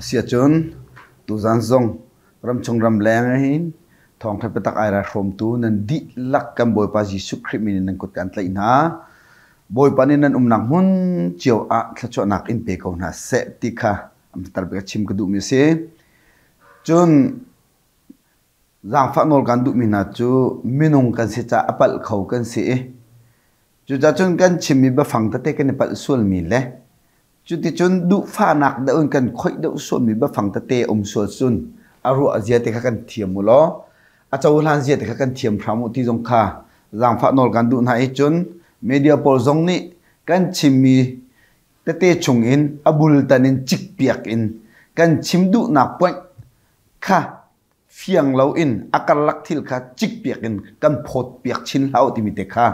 Asiahcun tuzan zong ramchung ramleng hin thawngṭha biatak ai ral hrawmtu nan dihlak kan Bawipa Jesuh Khrih min in nan kut kan tlaih hna. Bawipa nih nan umnak hmun cio ah thluachuahnak in pe ko hna seh ti kha amtar bik a chim ka duhmi a si. Cun zaangfah nawl kan duhmi hna cu minung kan si caah a palh kho kan si i cucaah cun kan chimmi biafang tete kan i palh sualmi le Cuticun duhfahnak deuh in kan khoih deuh sualmi biafang tete um sual cun a ruah zia te kha kan thiam u law a cohlan zia te kha kan thiam hram u ti zong kha zaangfah nawl kan duh hna i cun media pawl zong nih kan chimmi tete chung in a bultan in cikpiak in kan chim duhnak point kha fiang loin a karlak thil kha cikpiak in kan phawt piak chin hlah u timi te kha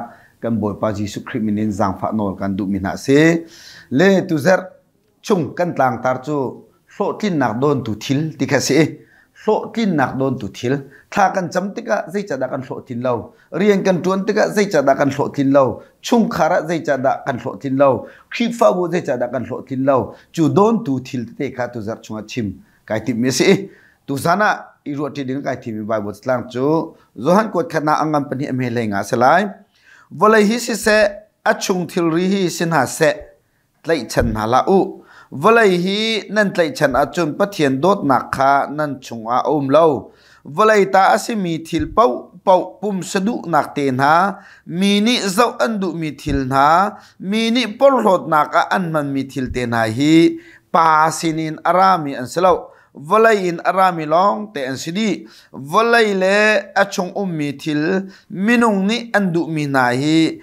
kan Bawipa Jesuh Khrih min in zaangfah nawl kan duhmi hna a si. Le tuzerh chung kan tlangtar cu hlawhtlinnak dawntu thil ti kha a si. Hlawhtlinnak dawntu thil. Thla kan cam tikah zeicahdah kan hlawhtlin lo? Rian kan ṭuan tikah zeicahdah kan hlawhtlin lo? Chungkhar ah zeicahdah kan hlawhtlin lo? Khrihfabu zeicahdah kan hlawhtlin lo? Cu dawntu thil tete kha tuzarh chungah chim kai timhmi a si. Tuzan ah i ruahṭi ding kai thimmi Bible catlang cu Johan kuat khatnak a ngan pahnih a hme hlei nga a si lai. Vawlei hi siseh, a chung thilri hi si hna seh, tlaihchan hna hlah u. Vawlei hi nan tlaihchan ahcun Pathian dawtnak kha nan chungah a um lo. Vawlei ta a simi thil paohpaoh pumsa duhnak te hna, mi nih zoh an duhmi thil hna, mi nih porhlawtnak ah an hmanmi thil te hna hi pa sinin a rami an si lo. Vawlei in a rami lawng te an si dih. Vawlei le a chung ummi thil minung nih an duhmi hna hi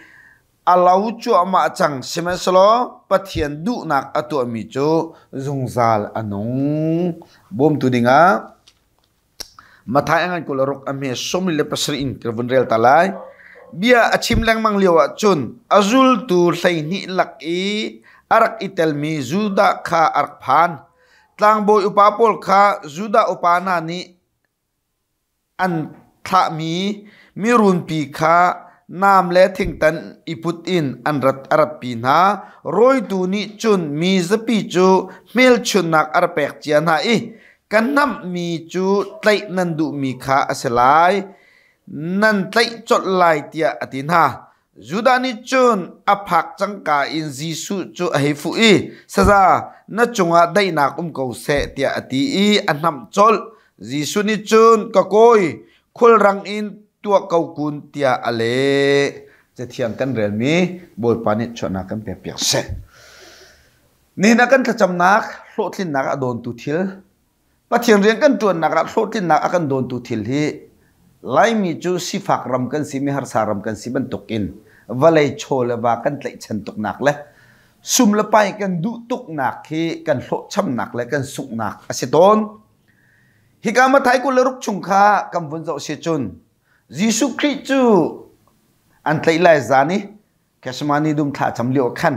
a lo cuahmah cang. Sihmanhsehlaw Pathian duhnak a tuahmi cu zungzal a nung. Bawmtu dingah Matthai a ngan 26 a hme 27 in ka vun rel ta lai. Bia a chim lengmang lio ah cun a zultu 12 lak i a rak i telmi Judah kha a rak phan. Tlangbawi upa pawl kha Judah upa hna nih an thlahmi mirunpi kha nam le thingtan i put in an rat a ratpi hna. Rawitu nih cun mi zapi cu hmelchunhnak a ra pek cia hna i ka hnamhmi cu tlaih nan duhmi kha a si lai, nan tlaih colh lai tiah a ti hna. Judah nih cun a phak cangka in Jesuh cu a hei fuh i, Saza, na cungah daihnak um ko seh, tiah a ti i a hnamh colh. Jesuh nih cun, Ka kawi, khulrang in tuah ko kun, tiah a leh. Cathiang kan relmi Bawipa nih chuahnak kan pekpiak seh. Nihin ah kan thlacamnak hlawhtlinnak a dawntu thil Pathian rian kan ṭuannak ah hlawhtlinnak a kan dawntu thil hi Laimi cu sifak ram kan si, mi harsa ram kan si bantukin vawlei chaw le va kan tlaihchan tuknak le sum le pai kan duh tuknak hi kan hlawhchamnak le kan sunghnak a si tawn. Hika Mathai 26 chung kha kan vun zoh si cun Jesuh Khrih cu an tlaih lai zan i Gethsemane dum thla cam lio khan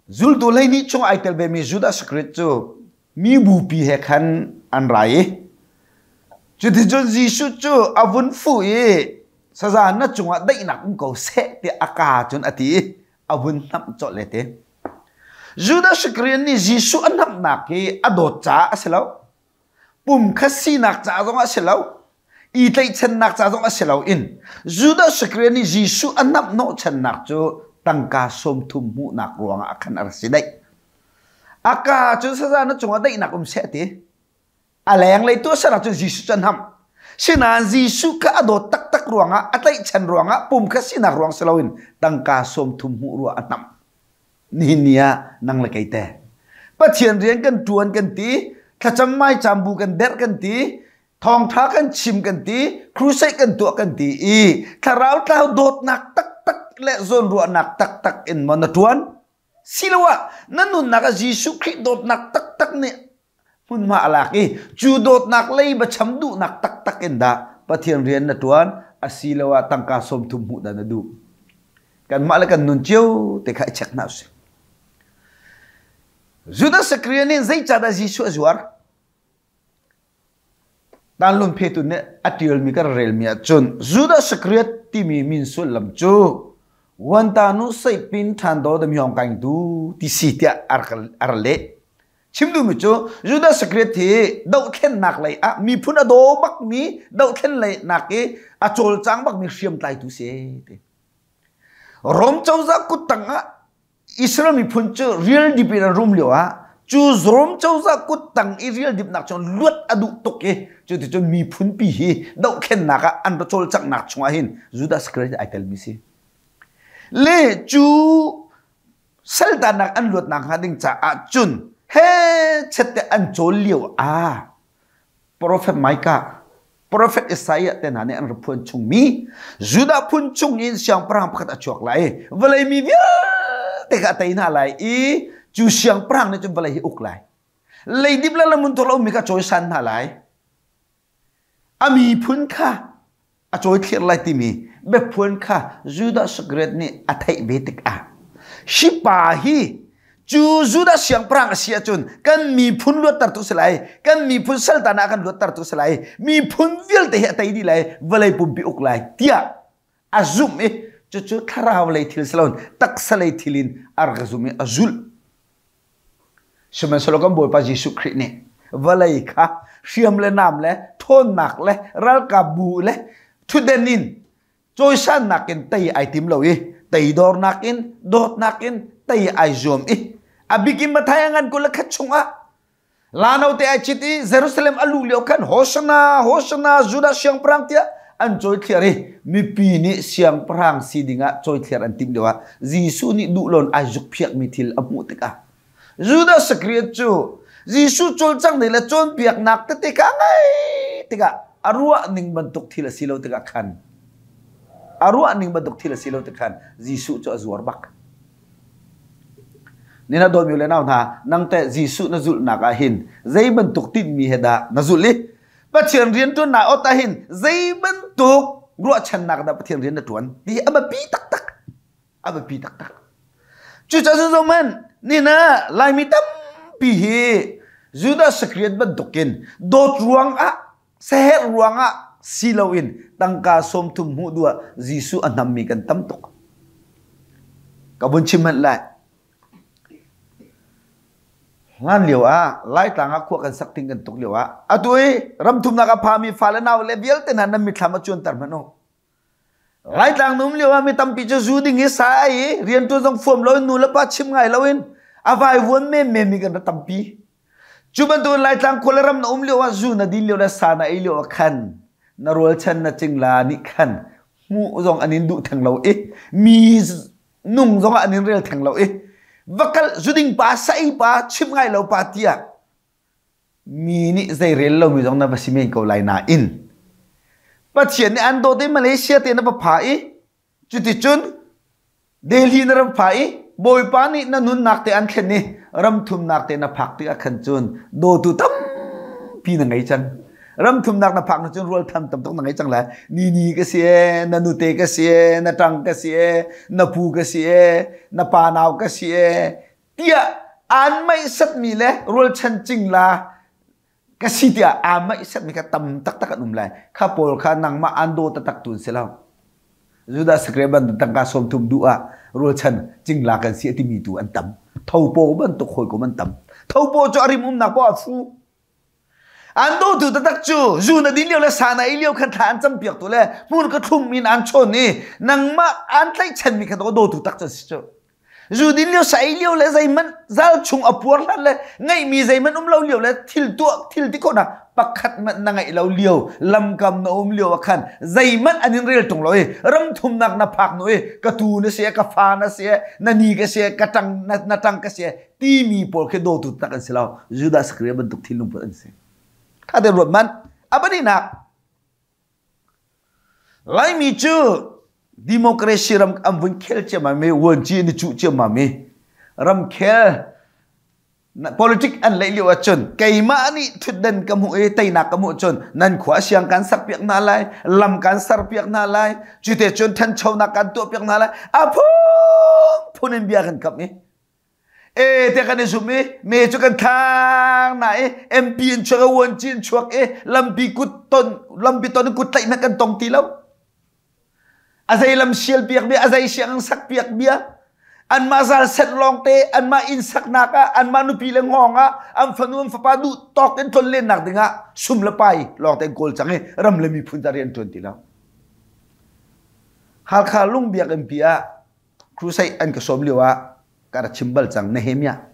Zultu 12 chung ai tel vemi Judas Iscariot cu mi bupi he khan an ra i cuticun Jesuh cu a vun fuh i saza na cungah daihnak um ko seh tiah a kaa cun a ti i a vun hnamh colh le ti. Judas Iscariot nih Jesuh a hnamhnak hi a dawt caah a si lo. Pum kha sinak ca zong a si lo. I tlaihchannak ca zong a si lo in Judas Iscariot nih Jesuh a namh hnawhchannak cu tangka 30 hmuhnak ruangah a khan a rak si daih. A ka cun saza na cungah daihnak um seh ti. A lenglei tuahsernak cun Jesuh cu a hnamh. Sinain Jesuh kha a dawt taktak ruangah a tlaihchan ruangah pum kha sinak ruang si loin tangka 30 hmuh ruah a hnamh. Nihin ni ah nang le kei te Pathian rian kan ṭuan kan ti, thlacam maicam bu kan derh kan ti, thawngṭha kan chim kan ti, crusade kan tuah kan ti i thlarau tlau dawtnak taktak le zawnruahnak taktak in maw na ṭuan? Siloah na nunnak ah Jesuh Khrih dawtnak taktak nih hmunhma a lak i cu dawtnak leiba cham duhnak taktak in dah Pathian rian na ṭuan asiloah tangka 30 hmuh dah na duh? Kanmah le kan nun cio te kha i check hna usih. Judas Iscariot nih zeicahdah Jesuh a zuar? Tanlun phetu nih a ṭialmi kan relmi ahcun Judas Iscariot timi min sullam cu Wantanu seipin ṭhan do da myong kaing tu ti si tiah a rak leh. Chim duhmi cu Judas Iscariot hi dohthlennak lei ah miphun a daw bakmi dohthlen lei nak i a cawlcang bakmi hriamtlaitu si ti. Rom cozah kuttang ah Israel miphun cu rial dip in an rum lio ah cu Rom cozah kuttang i rial dipnak cun luat a duh tuk i cuticun miphun pi hi dohthlennak ah an ra cawlcanghnak chungah hin Judas Iscariot ai telmi si. Le cu saltannak an luatnak hnga ding caah cun he chette an cawl lio ah Prophet Micah, Prophet Isaiah te hna nih an rak phuan chungmi Judah phun chung in siangpahrang pakhat a chuak lai i vawlei mi vialte kha a tei hna lai i cu siangpahrang nih cun vawlei hi uk lai. Leidip le lamun lo mi kha cawisan hna lai. A miphun kha a cawithlir lai timi biaphuan kha Judah Iscariot nih a theih ve tikah hi pa hi cu Judah siangpahrang a si ahcun kan miphun luattertu si lai kan miphun saltan ah kan luattertu si lai miphun vialte hi a tei dih lai vawlei pumpi uk lai tiah a zumh i cucu thlarau lei thil si loin taksa lei thil in a rak zum i a zulh. Sihmanhsehlaw kan Bawipa Jesuh Khrih nih vawlei kha hriam le nam le ṭhawnnak le ralkapbu le ṭhutden in cawisannak in tei ai tim lo i teidornak in dawtnak in tei ai zuam i a bik in Matthai a ngan 21 chungah La note ai cit i Jerusalem a luh lio khan Hosanna, Hosanna, Judah siangpahrang tiah an cawithliar i mipi nih siangpahrang si dingah cawithliar an timh lioah Jesuh nih duhlon ai zukphiakmi thil a hmuh tikah Judas Iscariot cu Jesuh cawlcang ning le cawnpiaknak tete kha ngei tikah a ruah ning bantuk thil a si lo tikah khan a ruah ning bantuk thil a si lo tik khan Jesuh cu a zuar bak. Ni na dawtmi le nau hna, nang teh Jesuh na zulhnak ah hin zei bantuk tinhmi he dah na zulh i Pathian rian ṭuan naa ot ah hin zei bantuk ruahchannak dah Pathian rian na ṭuan ti hi a biapi taktak. A biapi taktak. Cucaah cun zohhmanh, ni na Laimi tampi hi Judas Iscariot bantukin dawt ruangah saherh ruangah si loin tangka 30 hmuh duh ah Jesuh a hnammi kan tam tuk. Ka vun chim hmanh lai. Hlan lio ah Laitlang ah khua kan sak ting kan tuk lio ah atu i ramthumnak a phami fale nau le vialte hna nan mithlam a cuanter hmanh u. Laitlang num lio ah mi tampi cu zu ding hi sa ai i riantuan zong fuam loin nu le pa chim ngai loin a vaivuan menmen mi kan ra tampi. Cu bantukin Laitlang khua le ram na um lio ah zu na din lio le sa na ei lio ah khan na rualchan na cingla nih khan hmuh zong an in duh theng lo i mi nung zong ah an in rel theng lo i va kal zuding pa sa ei pa chim ngai lo pa tiah mi nih zei rel lomi zong na va si men ko lai nain Pathian nih an dawt i Malaysia te na va pha i cuticun Delhi na ram pha i Bawipa nih na nunnak te an thlen i ram thumnak te na phak tikah khan cun dawtu tampi na ngei cang ram thumnak na phak na cun rual tham tam tuk na ngei cang lai ni ni ka si e na nute ka si e na ṭang ka si e na pu ka si e na pa nau ka si e tiah aan maihsatmi le rualchan cingla ka si tiah aa maihsatmi kha tam taktak an um lai. Kha pawl kha nangmah aan daw taktak tu an si lo. Judah Iscariot bantuk tangka 30 duh ah rualchan cingla kan si a timi tu an tam. Thopaw bantuk hawikom an tam. Thopaw cu a rim umnak poah a fu. An dawtu taktak cu zu na din lio le sa na ei lio khan thla an campiak tu le hmun ka thlum in an chawn i nangmah an tlaihchanmi kha dawtu tak cu an si cu. Zu din lio sa ei lio le zeihmanh zal chung a puar hlan le ngeihmi zeihmanh um lo lio le thil tuah thil ti khawhnak pakhat hmanh na ngeih lo lio lamkam na um lio ah khan zeihmanh an in rel tung lo i ram thumnak na phak nu i ka tu na si ka fa na si na ni ka si ka tang na, na tang ka si timi pawl khi dawtu tak an si lo Judas Iscariot bantuk thinlung put an si kha te ruat man abaninak Laimi cu democracy ram an vun khel ciammam i vuanci an i cuh ciammam i ramkhel politic an leih lio ahcun keimah nih thutdan ka hmuh i teinak ka hmuh cun nan khua siang kan sakpiak hna lai lam kan serpiak hna lai cute cun thanchonak kan tuahpiak hna lai a phunphun in bia kan kamh i E te kan i zum i me cu kan thang na i MP in chuak i vuanci in chuak i lampi kut ton lampi ton kut tlaih na kan tong ti lo. A zei lam sial piak bia, a zei siang sak piak bia. Anmah zal set lawngte, anmah inn saknak ah, anmah nupi le ngawng ah, an fanu an fapa duh tawk in tlon lennak dingah sum le pai lawngte in kawl cang i ram le miphun ca rian ṭuan ti lo. Halkha lung biakinn pi ah crusade an ka sawm lio ah ka rak chim bal cang Nehemiah.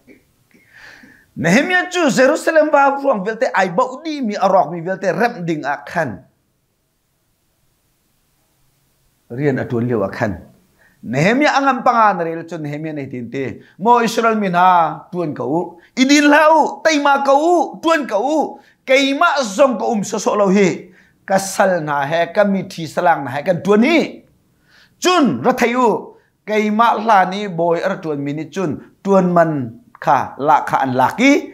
Nehemiah cu Jerusalem va ruang vialte ai boh dihmi a rawkmi vialte remh ding ah khan Rian a ṭuan lioah khan Nehemiah a ngan panga na rel cun Nehemiah nih hitin ti, Maw Israel mi hna, ṭuan ko u. I din hlah u, teima ko u, ṭuan ko u. Keimah zong ka um sawsawh lo hi. Ka sal hna he, ka miṭhi salang hna he kan ṭuan hi. Cun ra thei u, keimah hlan i bawi a ra ṭuanmi nih cun ṭuan man kha lahkhah an lak i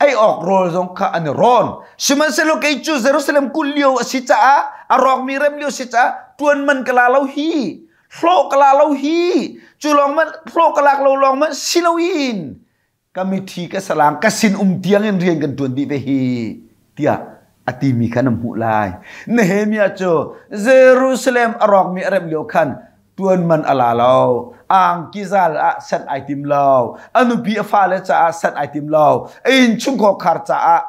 ei awk rawl zong kha an i rawn. Sihmanhsehlaw kei cu Jerusalem kulh lio a si caah a rawkmi rem lio a si caah ṭuan man ka la lo hi, hlawh ka la lo hi, cu lawng man hlawh ka lak lo lawng man si loin ka mithi ka salang ka sin um tiang in rian kan ṭuan dih ve hi tiah a timi kha na hmuh lai. Nehemiah cu Jerusalem a rawkmi a remh lio khan ṭuan man a la lo. Angki zal ah sanh ai tim lo. A nupi a fale caah sanh ai tim lo. A innchungkhar khar caah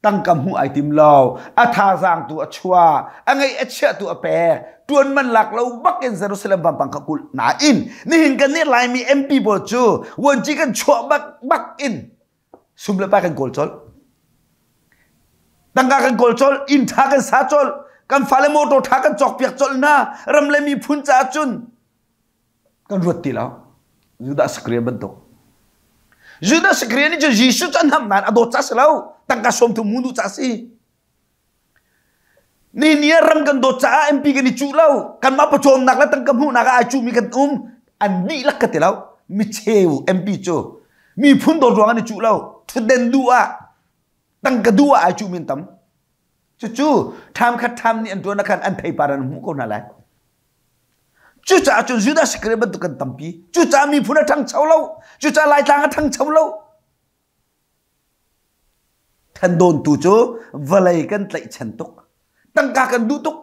tangka hmuh ai tim lo. A thazaang tu a chuah. A ngeih a chiah tu a pek. Ṭuan man lak lo bak in Jerusalem vampang kha kulh. Nain nihin kan nih Laimi MP pawl cu vuanci kan chuah bak bak in sum le pa kan kawl colh tangka kan kawl colh inn ṭha kan sa colh kan fale motor ṭha kan cawkpiak colh hna ram le miphun caah cun kan ruat ti lo Judah Iscariot bantuk Judah Iscariot nih cun Jesuh cu an ham nain a dawt ca si lo tangka sawm thum mu duh ca si Ni ah ram kan dawt caah MP kan i cuh lo. Kanmah pawcawmnak le tangka hmuhnak ah ai cuhmi kan um. An dihlak ka ti lo. Micheu MP cu miphun dawt ruang an i cuh lo. Thutden duh ah tangka duh ah ai cuhmi an tam. Cucu ṭham khat ṭham nih an ṭuan ah khan an theipar an hmuh ko hna lai. Cucaah cun Judah Iscariot bantuk kan tampi. Cucaah miphun a ṭhangcho lo. Cucaah Laitlang a ṭhangcho lo. Thandawntu cu vawlei kan tlaihchan tuk. Tangka kan duh tuk.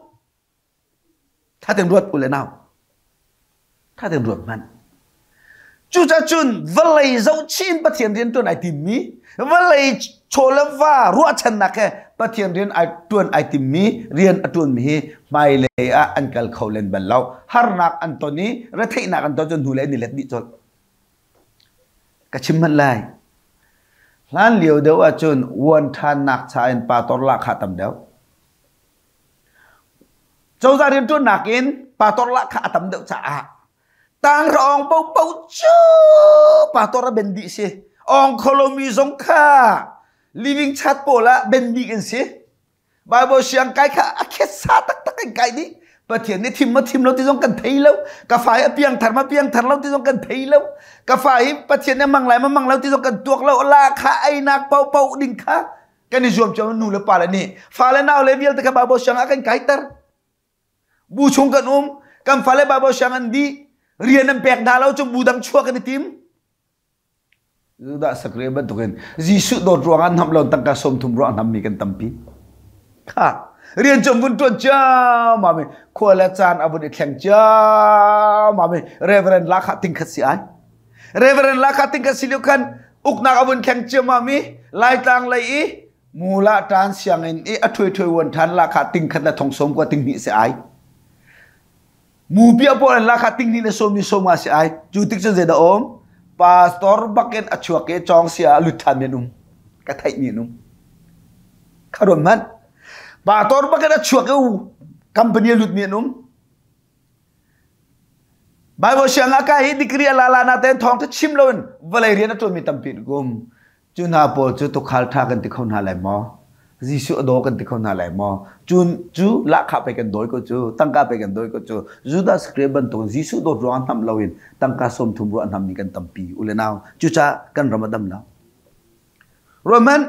Tha tein ruat u le nau. Tha tein ruat hmanh. Cucacun vawlei zohchih in Pathian rian ṭuan ai timmi, vawlei chaw le va ruahchannak he Pathian rian ai ṭuan ai timmi, rian a ṭuanmi hi hmailei ah an kal kho len bal lo. Harnak an ton i retheihnak an ton cun hnulei an i let dih colh. Ka chim hmanh lai. Hlan lio deuh ahcun uan ṭhannak cha in pator lahkhah tam deuh. Cozah rianṭuannak in pator lahkhah a tam deuh caah tanghra awng paohpaoh cu pator a ben dih si. Awng kho lomi zong kha living chat pawl ah ben dih kan si. Bible siang kai kha a khetsa taktak in kai dih. Pathian nih thim ma thim lo ti zong kan thei lo. Ka fa hi a piang thar ma piang thar lo ti zong kan thei lo. Ka fa hi Pathian nih mang lai ma mang lo ti zong kan tuak lo. La kha einak pau pau ding kha kan i zuam cio nu le pa le nih fa le nau le vialte kha Bible siang ah kan kaiter. Bu chung kan um. Kan fa le Bible siang an dih. Rian an pek hna lo cu bu dang chuah kan i tim. Judah sakre bantukin Jesuh dawt ruangah hnam lo tangka 30 ruang hnammi kan tampi. Kha rian cu vun tuan ciammam i khua le caan a vun i thleng ciammam i Reverend lakha tingkhat si ai. Reverend lakha tingkhat si lio khan uknak a vun thleng ciammam i Laitlang lei i mula tan sianginn i a ṭhui ṭhui wan ṭhan lakha tingkhat le thong sawm kua tinghnih si ai. Mupi a pawl an lak ah ting hnih le sawm ni sawm nga si ai. Cu tik cun zeidah um? Pastor bakin a chuak i cawng sia a lut ṭhan mi an um. Ka theih mi an um. Kha ruat hmanh. Pastor bakin a chuak i company a lut mi an um. Bible siang ah ka hi degree a la la na ten thawng te chim loin vawlei rian a ṭuan mi tampi an um. Cu hna pawl cu tuukhal ṭha kan ti kho hna lai maw? Jesuh a daw kan ti kho hna lai maw? Cun cu lahkhah pei kan dawi ko cu, tangka pei kan dawi ko cu. Judas Iscariot bantuk Jesuh dawt ruangah hnamh loin tangka 30 ruah hnammi kan tampi u le nau. Cucaah kan ram a dam lo. Ruahmanh,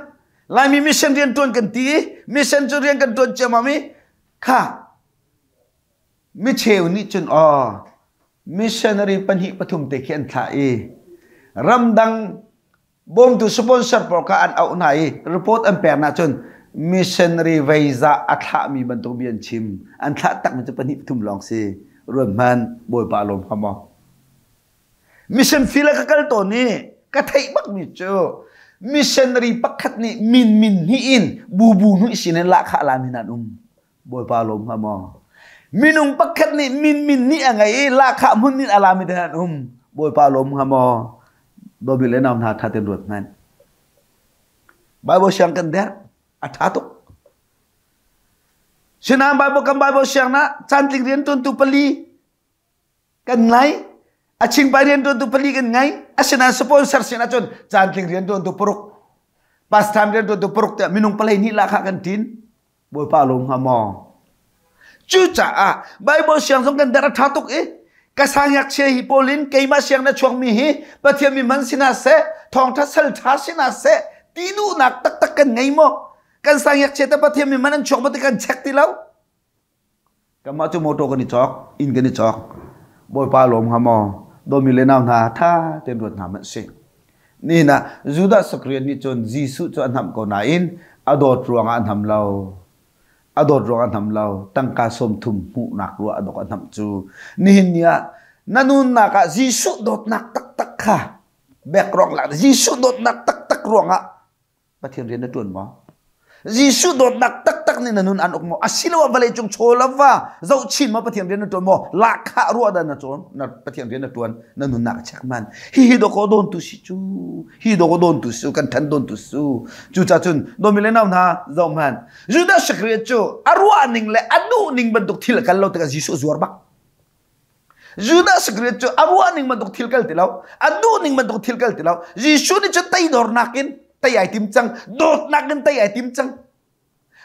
Laimi mission rian ṭuan kan ti i mission cu rian kan ṭuan ciammam i kha micheu nih cun aw missionary pahnih pathum te khi an thlah i ramdang Bawmtu sponsor pawl kha an auh hna i report an pek hna cun missionary veizah a thlahmi bantuk bia an chim. An thlah takmi cu pahnih pathum lawng si. Ruat hmanh, Bawipa lawm hnga maw? Mission field ah ka kal tawn i ka theih bakmi cu missionary pakhat nih min min hnih in bubu hnuh sin in lahkhah lami nan um. Bawipa lawm hnga maw? Minung pakhat nih min min nih a ngei i lahkhah hmun in a lami te an um. Bawipa lawm hnga maw? Dawbi le nau hna tha ten ruat hmanh. Bible siang kan der a tha tuk. Sinain Bible kan Bible siang na cantling rian tuantu pali kan ngai a chingpai riantuantu pali kan ngai asinain sponsor sin ahcun caantling riantuantu paruk pastime riantuantu paruk tiah minung palei hnih lah kha kan tin bawipa lawm hnga maw cucaah bible siang zong kan der a tha tuk i ka sangngakchia hi pawl in keimah siang na chuakmi hi pathian mi man sinah seh thawngtha sal tha sinah seh ti duhnak taktak kan ngei maw kan sangngakchia te pathian mi man an chuak maw ti kan check ti lo Kanmah cu motor kan i cawk, inn kan i cawk. Bawipa lawm hnga maw? Dawmi le nau hna tha tein ruat hna hmanh sih. Nihin ah Judas Iscariot nih cun Jesuh cu a hnamh ko nain a dawt ruangah a hnam lo. A dawt ruangah a hnam lo. Tangka 30 hmuhnak ruah a dawk a hnamh cu. Nihin ni ah na nunnak ah Jesuh dawtnak taktak kha background lak Jesuh dawtnak taktak ruangah Pathian rian na ṭuan maw? Jesuh dawtnak taktak nih na nun an uk maw? Asiloah vawleicung chaw lava zohchin maw Pathian rian na ṭuan maw? Lahkhah ruah dah na cawn na Pathian rian na ṭuan na nunnak a check man. Hihi dawkaw dawn tu si cu. Hi dawkaw dawn tu si kan ṭhan dawn tu si. Cucaah cun dawmi le nau hna zoh hmanh. Judas Iscariot cu a ruah ning le a duh ning bantuk thil a kal lo tikah Jesuh a zuar bak. Judas Iscariot cu a ruah ning bantuk thil kal ti lo, a duh ning bantuk thil kal ti lo. Jesuh nih cun teidornak in tei ai tim cang, dawtnak in tei ai tim cang.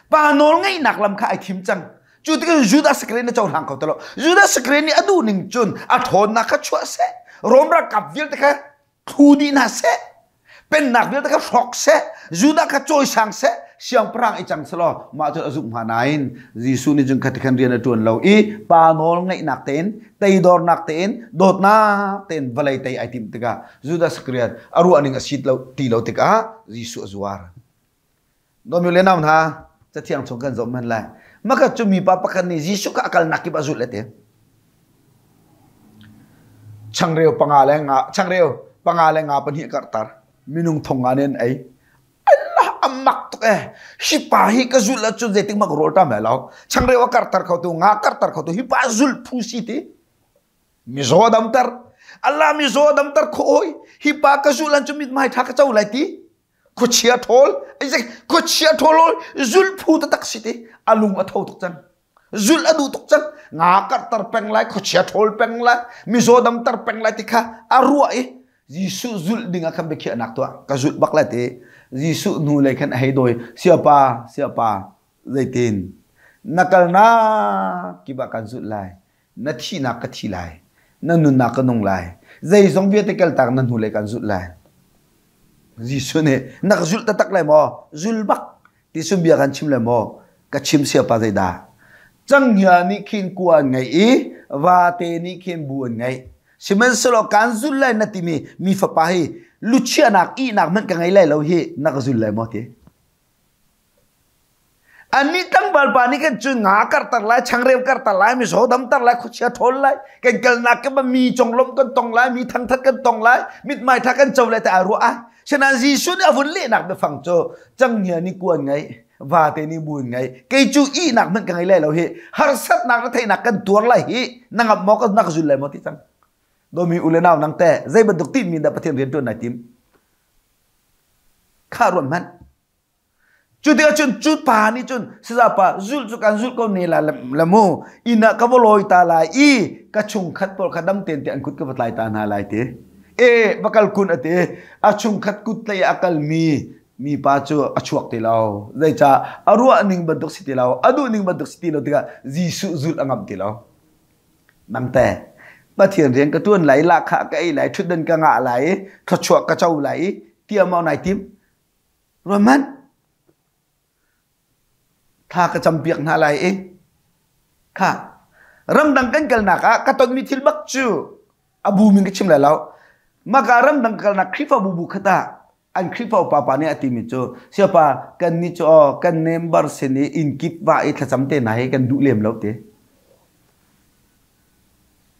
Pa nawl ngeihnak lam kha ai thim cang. Cu tikah Judas Iscariot nih cohlang kho ti lo. Judas Iscariot nih a duh ning cun a ṭhawnnak kha chuah seh, Rom ralkap vialte kha thu dih hna seh pennak vialte kha hrawk seh Judah kha cawisang seh siangpahrang i cang selaw mah cu a zumh hnga nain Jesuh nih cun khati khan rian a ṭuan lo i pa nawl ngeihnak tein teidornak tein dawtnak tein vawlei tei ai timh tikah Judas Iscariot a ruahning a sit lo ti lo tikah Jesuh a zuar Dawmi le nau hna, Cathiang chung kan zoh hmanh lai. Maka cu mipa pakhat nih Jesuh kha a kalnak kip a zulh le ti. Changreu panga le nga, changreu panga le nga pahnih karhtar. Minung thong nga nih an ei. Allah amak tuk eh. Hi pa hi ka zulh ahcun zeitik mak rawl ṭam lai lo. Changreu a karhter khotu, nga karhter khotu, hi pa zulh phu si ti. Mizaw a damter. Allah mizaw a damter kho oi. Hi pa ka zulh ahcun mithmai ṭha ka co lai ti. Khuachia ṭhawl khuachia ṭhawl zulh phu taktak si ti a lung a tho tuk cang zulh a duh tuk cang nga karhter peng lai khuachia ṭhawl peng lai mizaw damter peng lai ti kha a ruah i Jesuh zulh ding ah khan biakhiahnak tuah ka zulh bak lai ti Jesuh hnu lei khan a hei dawi siapa siapa zeitin na kalnak kip ah kan zulh lai na thihnak ka thi lai na nunnak ka nung lai zeizong vialte kaltak na hnulei kan zulh lai Jesuh nih na ka zulh taktak lai maw zul bak ti sun bia kan chim lai maw ka chim siapa zeidah canghngia nih khin kua an ngei i vate nih khin bu an ngei sihmanhsehlaw kan zul lai na timi mi fapa hi luchiahnak ihnak hmanh ka ngei lai lo hi na ka zul lai maw ti Annih tlangval pa nih khan cun nga karhter lai, changreu karhter lai, mizaw damter lai, khuachia ṭhawl lai, kan kalnak kip ah mi conglawmh kan tong lai, mi thangthat kan tong lai, mithmai ṭha kan co lai ti ai ruah ai. Sinain Jesuh nih a vun lehnak biafang cu canghngia nih kuan ngei, vate nih buin ngei, kei cu ihnak hmanh ka ngei lai lo hi, harsatnak le theihnak kan tuar lai hi, na ngamh maw ka na ka zul lai maw ti cang. Dawmi u le nau nang teh zei bantuk tinhmi dah Pathian rian ṭuan nai tim? Kha ruat hmanh. Cu tikah cun cu pa nih cun sazapa zulh cu kan zulh ko ne la la mu inn ah ka va lawi ta lai i ka chungkhat pawl kha dam tein te an kut ka va tlai ta hna lai ti. E va kal kun a ti. A chungkhat kut tlai a kalmi mi pa cu a chuak ti lo. Zeicah a ruah ning bantuk si ti lo, a duh ning bantuk si ti lo tikah Jesuh zulh a ngam ti lo. Nangte Pathian rian ka tuan lai, lahkhah ka ei lai, ṭhutdan ka ngah lai i thluachuah ka co lai i tiah maw nai tim? Ruahmanh. Thla ka campiak hna lai i kha ramdang kan kalnak ah ka tonmi thil bak cu a bu min ka chim lai lo. Maka ramdang kalnak Khrihfabu bu khat ah an Khrihfa upa pa nih a timi cu siapa kan nih cu aw kan member sin i inn kip va i thlacam te hna hi kan duh lem lo ti.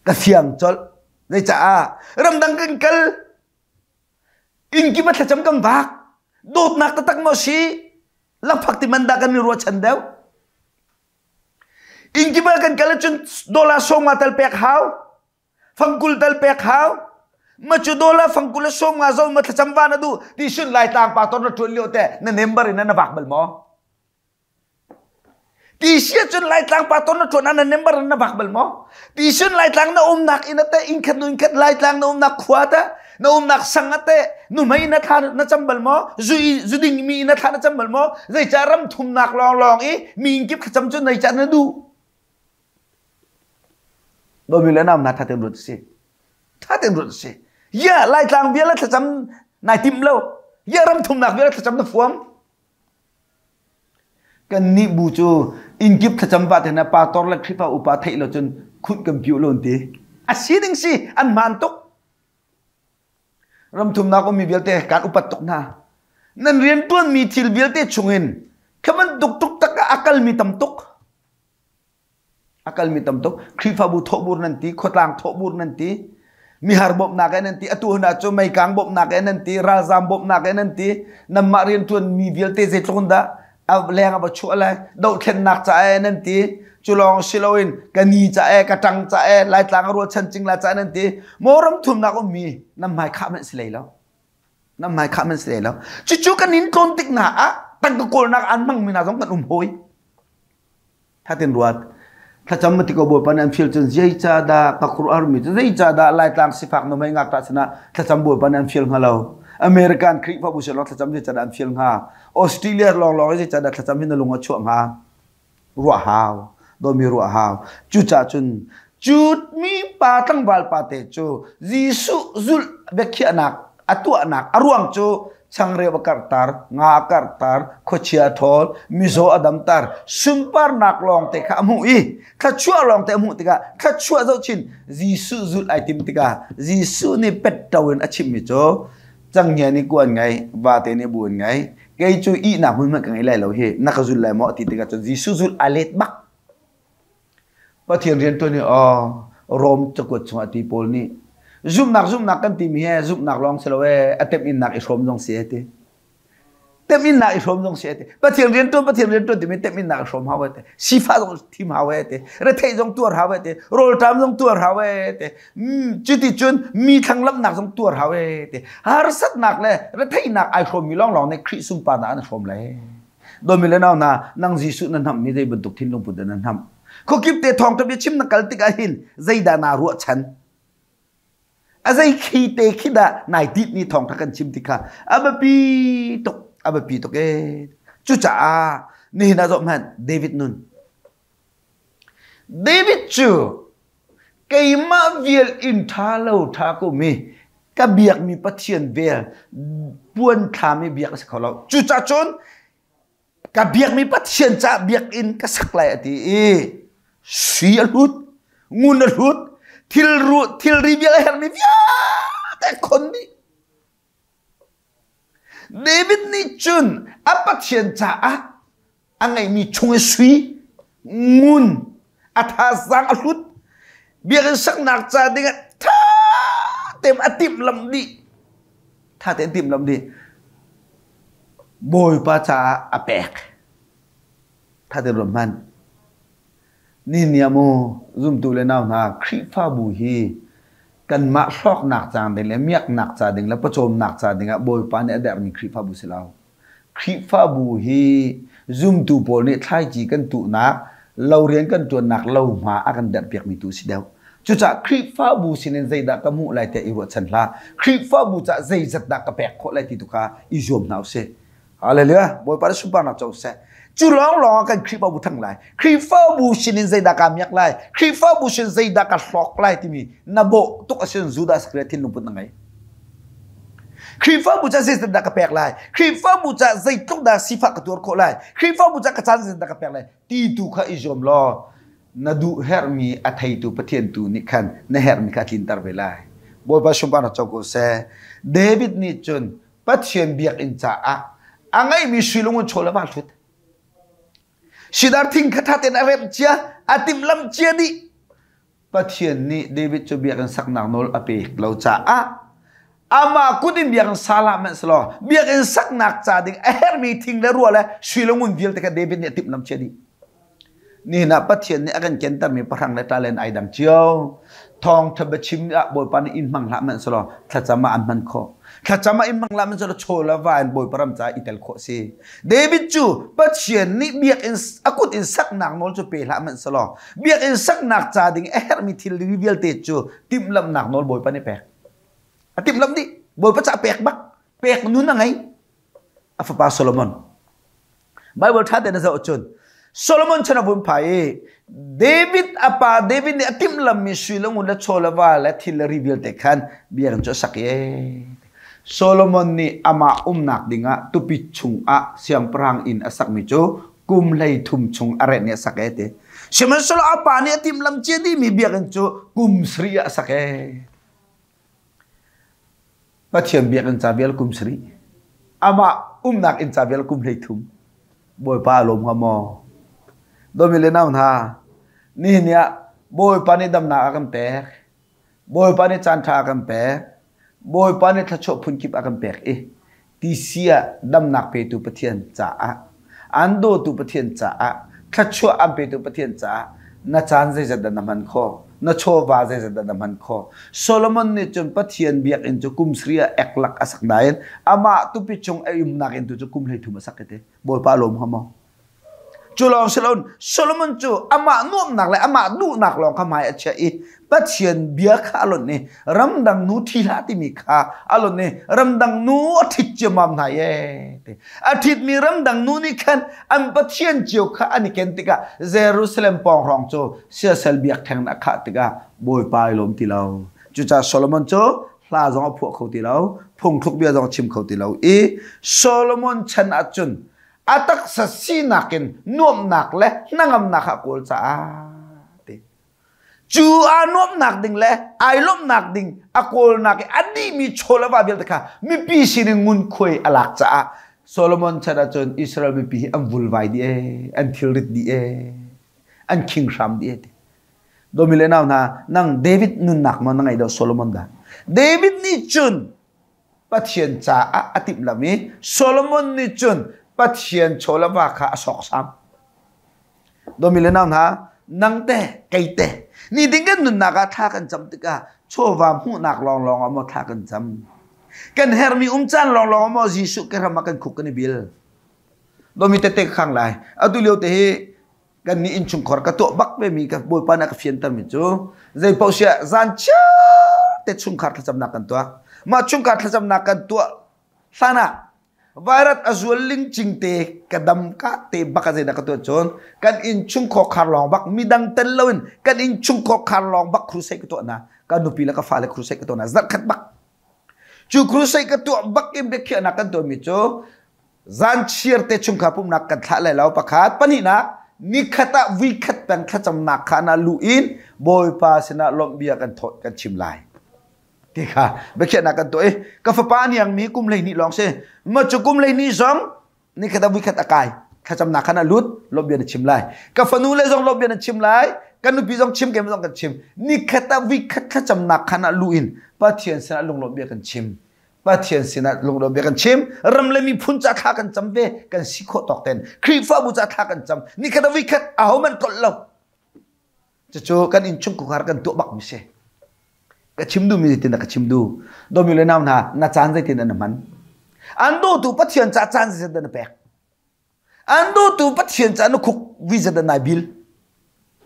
Ka fiang colh. Zeicaah ramdang kan kal inn kip ah thlacam kan vak dawtnak taktak maw si lakphak ti man dah kan i ruahchan deuh inn kip ah kan kal ahcun dollar 50 tal pek hau fangkul tal pek hau ma cu dollar fangkul le 50 zo ma thlacam va na duh ti sun laitlang pa ton na ṭuan lio te na member in na vak bal maw Ti sia cun Laitlang pa ton na ṭuan ah na member na vak bal maw? Ti sun Laitlang na umnak inn ate inn khat nu inn khat Laitlang na umnak khua te na umnak sang ate nuhmei na thla na cam bal maw? Zu zu ding mi na thla na cam bal maw? Zeicah ram thumnak lawnglawng i mi inn kip thlacam cu nei cah na duh? Domi le nam na tha ten ruat si. Tha ten ruat si. Ya Laitlang vial thlacam nai tim lo. Ya ram thumnak vial thlacam na fuam. Kannih bu cu innkip thlacam va te hna pastor le Khrihfa upa theih lo cun khunh kan piu lo an ti. A si ding si an hmaan tuk. Ramthumnak ummi vialte kan upat tuk hna. Nan rianṭuanmi thil vialte chungin kha bantuk tuk tak ah a kalmi tam tuk. A kalmi tam tuk. Khrihfabu thawhbur nan ti, khuatlang thawhbur nan ti, mihar bawmhnak eh nan ti, atu hna cu meikang bawmhnak eh nan ti, ralzam bawmhnak eh nan ti, nanmah rianṭuan mi vialte zeitluk in dah a leng a va chuah lai, dohthlennak ca eh nan ti, cu lawng si loin ka ni ca eh, ka ṭang ca eh, Laitlang a rualchan cingla ca nan ti, maw ram thumnak ummi nan hmai khah hmanh si lei lo. Nan hmai khah hmanh si lei lo. Cucu kan in tlawn tik hna ah tangka kawlnak an hmangmi hna zong kan um hawi. Thatin ruat. Thlacam ma ti ko Bawipa nih an fial cun zeicahdah ka khuaruahharmi cu zeicahdah Laitlang sifak nuhmei ngakṭah sinah thlacam Bawipa nih an fial hnga lo. American Khrihfabu sin lawng thlacam zeicahdah an fial hnga. Australia lawnglawng i zeicahdah thlacam hi na lung a chuah hnga. Ruah hau. Dawmi ruah hau. Cucaah cun cu mi pa tlangval pa te cu Jesuh zulh biakhiahnak a tuahnak a ruang cu changreu a karhter, nga a karhter, khuachia a ṭhawl, mizaw a damter, sunparnak lawngte kha a hmuh i thluachuah lawngte a hmuh tikah thluachuah zohchin Jesuh zulh ai tim tikah Jesuh nih petto in a chimmi cu canghngia nih kuan ngei, vate nih bu an ngei, kei cu ihnak hmun hmanh ka ngei lai lo hi, na ka zul lai maw ti tikah cun Jesuh zulh aa let bak. Pathian rianṭuan hi aw Rom cakuat chungah ti pawl nih zumhnak zumhnak kan timi he zumhnak lawng si lo ee a temhinnak i hrawm zong si ee ti. Temhinnak i hrawm zong si ee ti. Pathian rianṭuan Pathian rianṭuan timi temhinnak i hrawm hau ee ti. Sifah zong thim hau ee ti. Retheih zong tuar hau ee ti. Rawlṭam zong tuar hau ee ti. Cuti cun mi thlanglamhnak zong tuar hau ee ti. Harsatnak le retheihnak ai hrawmmi lawnglawng nih Khrih sunparnak an hrawm lai. Dawmi le nau hna, nang Jesuh na hnamhmi zei bantuk thinlung put dah na hnamh? Khuakip te thawngṭha biachim na kal tikah hin zeidah naa ruahchan? A zei khi te khi dah nai titmi thawngṭha kan chim ti kha a biapi tuk, a biapi tuk ee. Cucaah nihin ah zoh hmanh David nun. David cu keimah vial in ṭha lo ṭha ko mi ka biakmi Pathian vel puan thlam i biak a si kho lo. Cucaah cun ka biakmi Pathian caah biakinn ka sak lai a ti i sui a hlut, ngun a hlut, thilri vial a herhmi vialte a khon dih. David nih cun a Pathian caah a ngeihmi chung i sui, ngun, a thazaang a hlut, biakinn saknak ca dingah ṭha tein a timhlamh dih. Ṭha tein timhlamh dih. Bawipa caah a pek. Ṭha tein ruat hmanh. Nihin ni ah mu zumtu le nau hna Khrihfabu hi kanmah hlawknak ca ding le miaknak ca ding le pawcawmnak ca ding ah Bawipa nih a derhmi Khrihfabu si lo. Khrihfabu hi zumtu pawl nih thlaici kan tuhnak, lo rian kan ṭuannak lohma a kan derhpiakmi tu si deuh. Cucaah Khrihfabu sinin zeidah ka hmuh lai tiah i ruahchan hlah. Khrihfabu caah zeizat dah ka pek khawh lai ti tu kha i zuam hna usih. Hallelujah. Bawipa nih sunparnak co seh. Cu lawnglawng ah kan Khrihfabu thang lai. Khrihfabu sinin zeidah kaa miak lai? Khrihfabu sin zeidah ka hlawk lai timi na bawh tuk asin Judas Iscariot thinlung put na ngei. Khrihfabu ca zeitin dah ka pek lai? Khrihfabu ca zeitluk dah sifah ka tuar khawh lai? Khrihfabu ca ka caan zeitin dah ka pek lai? Ti tu kha i zuam law na duh herhmi a theitu Pathian tu nih khan na herhmi kha a tlinter ve lai. Bawipa sunparnak co ko seh. David nih cun Pathian biakinn caah a ngeihmi sui lungun chaw le va hlut. Sidar thing kha ṭha tein a remh cia, a timhlamh cia dih. Pathian nih David cu biakinn saknak nawl a pek lo caah amah kut in biakinn sa hlah hmanhsehlaw biakinn saknak ca ding a herhmi thing le rua le sui le ngun vialte kha David nih a timhlamh cia dih. Nihin ah Pathian nih a kan kentermi pahrang le talent ai dang cio. Thawngṭha biachim ah Bawipa nih in hmang hlah hmanhsehlaw thlacam ah an hman khawh. Thlacam ah in hmang hlah hmanhsehlaw chaw le va in Bawipa ram caah i tel khawh a si. David cu Pathian nih biakinn a kut in saknak nawl cu pe hlah hmanhsehlaw biakinn saknak ca ding a herhmi thil vialte cu timhlamhnak nawl Bawipa nih pek. A timhlamh dih. Bawipa caah pek bak. Pek nun a ngei. A fapa Solomon. Bible ṭha tein a zoh cun Solomon chan a vun phai i David a pa David nih a timhlammi sui le ngun le chaw le va le thil le ri vialte khan biakinn cu a sak i Solomon nih amah umnak dingah tupi chungah siangpahrang inn a sakmi cu kum 13 chung a renh i a sak e ti. Sihmanhsehlaw a pa nih a timhlam cia dihmi biakinn cu kum sarih ah a sak e. Pathian biakinn ca vial kum sarih. Amah umnak inn ca vial kum 13. Bawipa a lawm hnga maw? Dawmi le nau hna, nihin ni ah Bawipa nih damnak a kan pek. Bawipa nih caan ṭha a kan pek. Bawipa nih thluachuah phunkip a kan pek i TC ah damnak petu Pathian caah, an dawtu Pathian caah, thluachuah an petu Pathian caah na caan zeizat dah na hman khawh? Na chawva zeizat dah na hman khawh? Solomon nih cun Pathian biakinn cu kum sarih ah eklak a sak nain amah tupi chung a umnak inn tu cu kum 13 a sak i ti. Bawipa lawm hnga maw? Cu lawng si loin Solomon cu amah nuamhnak le amah duhnak lawng kha hmai a chiah i Pathian bia kha a lonh i ramdang nu ṭhi hlah timi kha a lonh i ramdang nu a ṭhit ciammam hna ee ti. A ṭhitmi ramdang nu nih khan an Pathian cio kha an i ken tikah Jerusalem pawng hrawng cu siasal biakṭheng in a khah tikah Bawipa ai lawm ti lo. Cucaah Solomon cu hla zong a phuah kho ti lo, phungthluk bia zong a chim kho ti lo i Solomon chan ahcun a taksa sinak in nuamhnak le hnangamnak a kawl caah ti cu aa nuamhnak ding le ai lawmhnak ding a kawlnak i a dihmi chaw le va vialte kha mipi sinin ngunkhuai a lak caah Solomon chan ahcun Israel mipi hi an vulvai dih ee an thilrit dih ee an khing hram dih ee ti Domi le nau hna nang David nunnak maw na ngeih deuh Solomon dah David nih cun Pathian caah a timhlamh i Solomon nih cun Pathian chaw le va kha a sawksam. Dawmi le nau hna, nang te, kei te, nitin kan nunnak ah thla kan cam tikah chawva hmuhnak lawnglawng ah maw thla kan cam? Kan herhmi um caan lawnglawng ah maw Jesuh ke ram ah kan khuk kan i bil? Dawmi tete ka khang lai. Atu lio te hi kan nih innchungkhar ka tuah bak ve mi ka bawipa nih a ka fianter mi cu zei paoh siah zan chiar te chungkhar thlacamnak kan tuah mah chungkhar thlacamnak kan tuah hlan ah virus a zual lingcing te ka dam ka te bak a zeidah ka tuah cun kan inn chungkhar khar lawng bak midang tel loin kan inn chungkhar khar lawng bak crusade ka tuah na ka nupi le ka fale crusade ka tuah na zarh khat bak cu crusade ka tuah bak in biakhiahnak kan tuah mi cu Zanchiar te chungkhar pumhnak kan thlah lai lo pakhat. Pahnihnak, nikhat ah vuikhat peng thlacamnak kha na luh in Bawipa sinah lawmhbia kan thawt kan chim lai. Ti kha biakhiahnak kan tuah i ka fapa niangmi kum 12 lawng si. Ma cu kum 12 zong nikhat ah vuikhat a kai. Thlacamnak khan a lut, lawmhbia na chim lai. Ka fanu le zong lawmhbia na chim lai. Kan nupi zong chim kem zong kan chim. Nikhat ah vuikhat thlacamnak khan ah luh in Pathian sinah lunglawmhbia kan chim. Pathian sinah lunglawm bia kan chim ram le miphun ca thla kan cam ve kan si khawh tawk ten Khrihfabu ca thla kan cam nikhat a vikhat aho man tlolh lo cucu kan innchung khar kan tuah bak mi si ka chim duh mi zeitin ka chim duh domi le nau hna na caan zeitin an hman an dawtu Pathian ca caan zeitin na pek An dawtu Pathian ca na khuk visa da nai bil.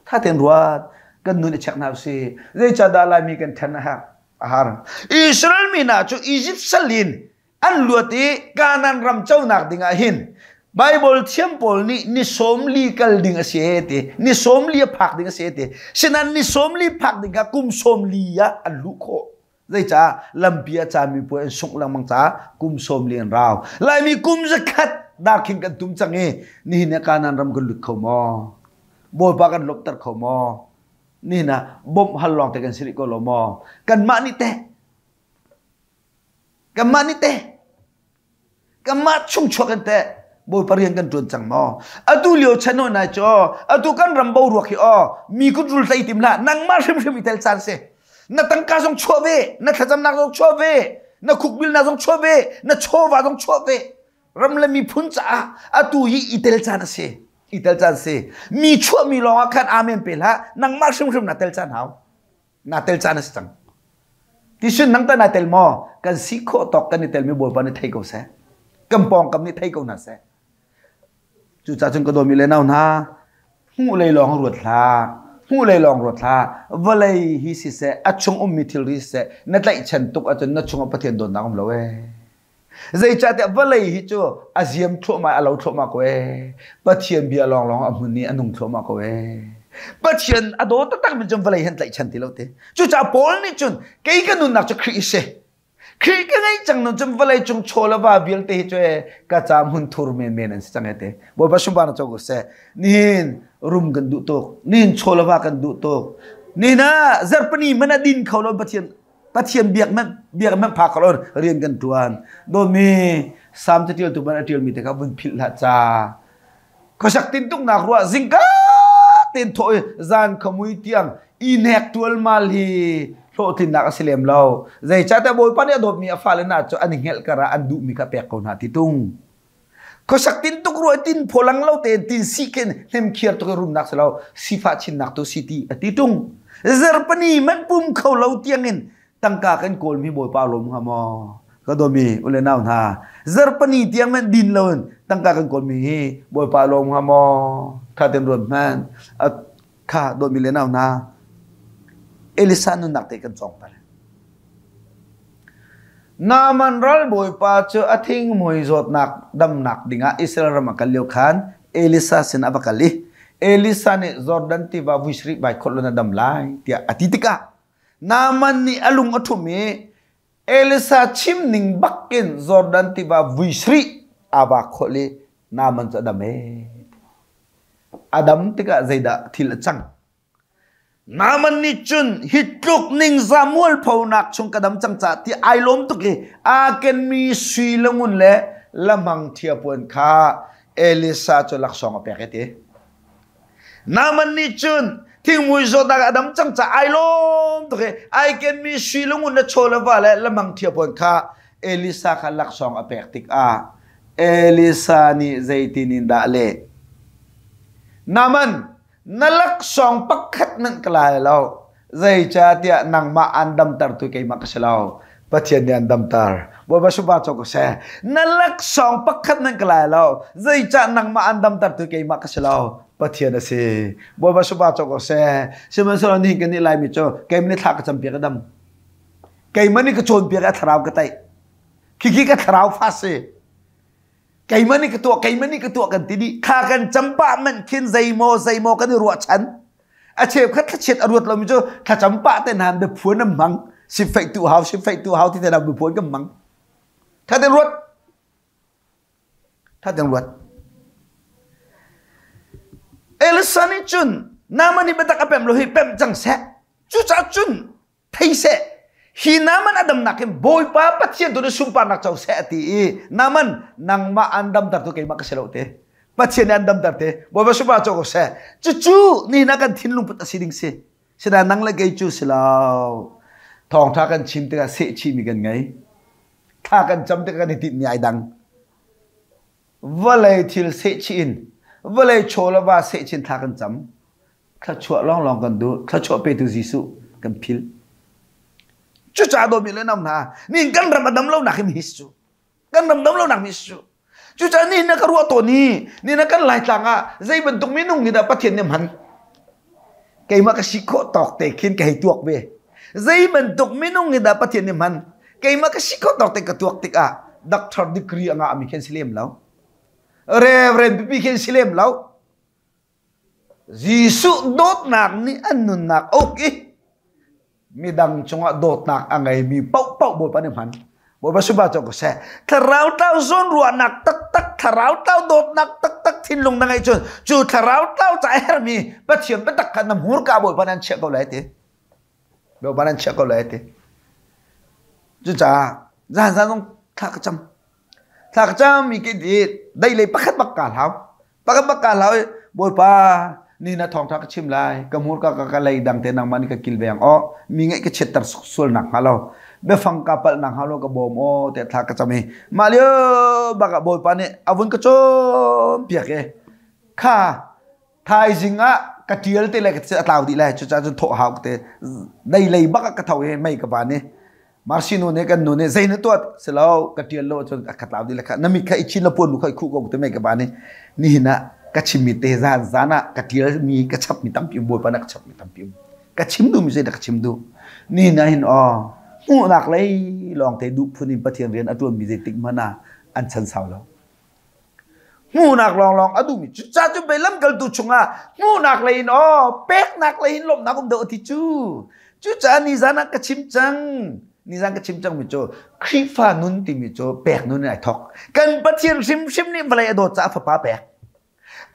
Tha ten ruat kan nun i check hna usih. Zeicahdah Laimi kan then a har? A har. Israel mi hna cu Egypt sal in an luat i Canaan ram conak ding ah hin Bible thiam pawl nih ni 40 kal ding a si e ti ni 40 a phak ding a si e ti sinan ni 40 phak ding kha kum 40 ah an luh khawh Zeicah lampi ah cami puai an sungh lengmang caah kum 40 an rau. Laimi kum 100 darkhing kan tum cang i nihin ah Kanaan ram kan lut kho maw? Bawipa kan lawmhter kho maw? Nihin ah bawmh hal lawng te kan si rih ko lo maw? Kanmah nih teh kanmah nih teh kanmah chung chuak in teh Bawipa rian kan ṭuan cang maw? Atu lio chan hoi nai cu atu kan ram boruak hi aw mi kut rul tlei tim hlah nangmah hrimhrim i tel caan si. Na tangka zong chuah ve, na thlacamnak zong chuah ve, na khukbilnak zong chuah ve, na chawva zong chuah ve. Ram le miphun caah atu hi i tel caan a si. I tel caan si. Mi chuahmi lawng ah khan amen pe hlah, nangmah hrimhrim na tel caan hau. Naa tel caan a si cang. Tisun nang tah naa tel maw? Kan si khawh tawk kan i telmi Bawipa nih thei ko seh. Kan pawngkam nih thei ko hna seh. Cucaah cun ka dawmi le nau hna, hmuh lei lawng ruat hlah. Hmuh lei lawng ruat hlah. Vawlei hi siseh, a chung ummi thilri siseh, na tlaihchan tuk ahcun na chungah Pathian dawtnak um lo ee. Zeicahtiah vawlei hi cu a ziam thluahmah a lo thluahmah ko ee. Pathian bia lawnglawng a hmun i a nung thluahmah ko ee. Pathian a daw taktak mi cun vawlei hi an tlaihchan ti lo te. Cucaah Paul nih cun kei ka nunnak cu Khrih si. Khrih ka ngeih cang nun cun vawlei cung chaw le va vialte hi cu ee ka ca hmun thur menmen an si cang ee te. Bawipa sunparnak co ko seh. Nihin rum kan duh tuk. Nihin chaw le va kan duh tuk. Nihin ah zarhpini hmanh a din kho lo Pathian Pathian biak manh biak manh phak ko rian kan tuan dawmi Salm catial tu man a tial mi te kha vun philh hlah ca khuasak tintuknak ruah zingka ten thawh i zan khamui tiang i nek tualmal hi hlawhtlinnak a si lem lo zeicahtiah Bawipa nih a dawtmi a fale hna cu an i hngelh kar ah an duhmi kha pek ko hna ti tung Khuasak tin tuk ruai tin pholang lo tein tin si khin hnem khiar tuk i rumnak si lo sifah chinnak tu si ti a ti tung. Zarhpini man pum kho lo tiangin tangka kan kawlmi Bawipa lawm hnga maw? Ka dawmi ule nau hna zarhpini tiang man din loin tangka kan kawlmi hi Bawipa lawm hnga maw? Kha ten ruat hmanh. Kha dawmi le nau hna Elisa nunnak te kan cawng ta. Naaman ralbawipa cu a thingmui zawtnak damnak dingah Israel ram a kal lio khan Elisha sin a va kal i Elisha nih Jordan tiva vui sarih vai khawlh law na dam lai tiah a ti tikah Naaman nih a lung a ṭhum i Elisha chim ning bakin Jordan tiva vui sarih aa va khawlh i Naaman cu a dam ee. A dam tikah zeidah thil a cang? Naaman nih cun hi tluk ningzah mualphonak chung ka dam cang caah ti ai lawm tuk i aa kenmi sui le ngun le lamang ṭhiapuan kha Elisa cu laksawng a pek i ti. Naaman nih cun thingmui zawtnak a dam cang caah ai lawm tuk i ai kenmi sui le ngun le chaw le va le lamang ṭhiapuan kha Elisa kha laksawng a pek tikah Elisa nih zeitin in dah a leh? Naaman, Na laksawng pakhat hmanh ka la lo. Zeicahtiah nangmah aan damtertu keimah ka si lo. Pathian nih an damter. Bawipa supa co ko seh. Na laksawng pakhat hmanh ka la lo. Zeicah nangmah aan damtertu keimah ka si lo. Pathian a si. Bawipa supa co ko seh. Sihmanhsehlaw nihin kan nih Laimi cu keimah nih thla ka campiak a dam. Keimah nih ka cawnpiak a thlarau ka taih. Khikhi ka thlarau fa si. Keimah nih ka tuah keimah nih ka tuah kan ti dih kha kan cam pah manh khin zeimaw zeimaw kan i ruahchan a cheukhat thlachiat a ruat lomi cu thlacam pah te hna biaphuan an hmang sifeih tu hau sifeih tu hau ti te hna biaphuan kan hmang tha ten ruat tha ten ruat Elisa nih cun Naaman nih biatak a pem lo hi pem cang seh cucaah cun thei seh hi Naaman a damnak hin Bawipa Pathian tu nih sunparnak co seh a ti i Naaman nangmah an damter tu keimah ka si lo te Pathian nih an damter te Bawipa sunparnak co ko seh cucu ni na kan thinlung put a si ding si sinain nang le kei cu si lo thawngtha kan chim tikah seh chihmi kan ngei thla kan cam tikah kan i tinhmi ai dang vawlei thil sehchih in vawlei chaw le va sehchin thla kan cam Thluachuah lawnglawng kan duh. Thluachuah petu Jesuh kan philh. Cucaah dawmi le nam hna, nihin kan ram a dam lonak hi mis cu. Kan ram dam lonak mis cu. Cucaah nihin na ka ruah tawn i, nihin na kan Laitlang ah zei bantuk minung nih dah Pathian nih hman? Keimah ka si khawh tawk te khin ka hei tuak ve. Zei bantuk minung nih dah Pathian nih hman? Keimah ka si khawh tawk te ka tuak tikah doctor degree a ngahmi khin si lem lo. Reverend pipi khin si lem lo. Jesuh dawtnak nih an nunnak a uk i midang cungah dawtnak a ngeimi paohpaoh Bawipa nih hman. Bawipa sunpar cu ko seh. Thlarau tlau zawnruahnak taktak, thlarau tlau dawtnak taktak thinlung na ngeih cun cu thlarau tlau ca a herhmi Pathian biatak kha na hmurka Bawipa nih an chiah ko lai ti. Bawipa nih an chiah ko lai ti. Cucaah zan zan zong thla ka cam. Thla ka cam i ke di dei lei pakhat bak ka hlau. Pakhat bak ka hlau i Bawipa ni na thawngtha ka chim lai. Ka hmurka ka ka lei dang te nangmah nih ka kilveng aw. Mi ngaih ka chiatter sual nak hnga lo. Biafang ka palh nak hnga lo ka bawm aw tiah thla ka cam i mah lio bak ah Bawipa nih a vun ka cawnpiak i kha thaizing ah ka tial te le ka a tlau dih lai cucaah cun thawh hau te dei lei bak ah ka tho i mei ka van i Marcy nu nih kan nu nih zei na tuah si lo ka tial lo cun ka tlau dih le kha na mit kha i chin la puan nu kha i khuh ko te mei ka van i nihin ah ka chimmi te zan zan ah ka tial mi ka chap mi tampi um bawipa na ka chap mi tampi um ka chim duh mi zei dah ka chim duh nihin ah hin aw hmuhnak lei lawng te duh phun in Pathian rian a tuan mi zeitik hmanh ah an chan sau lo Hmuhnak lawnglawng a duhmi cucaah cu pei lamkaltu chungah hmuhnak lei in aw peknak lei in lawmhnak um deuh a ti cu. Cucaah nizan ah ka chim cang. Nizan ka chim cangmi cu Khrihfa nun timi cu pek nun in ai thawk. Kan Pathian hrimhrim nih vawlei a dawt caah fapa pek.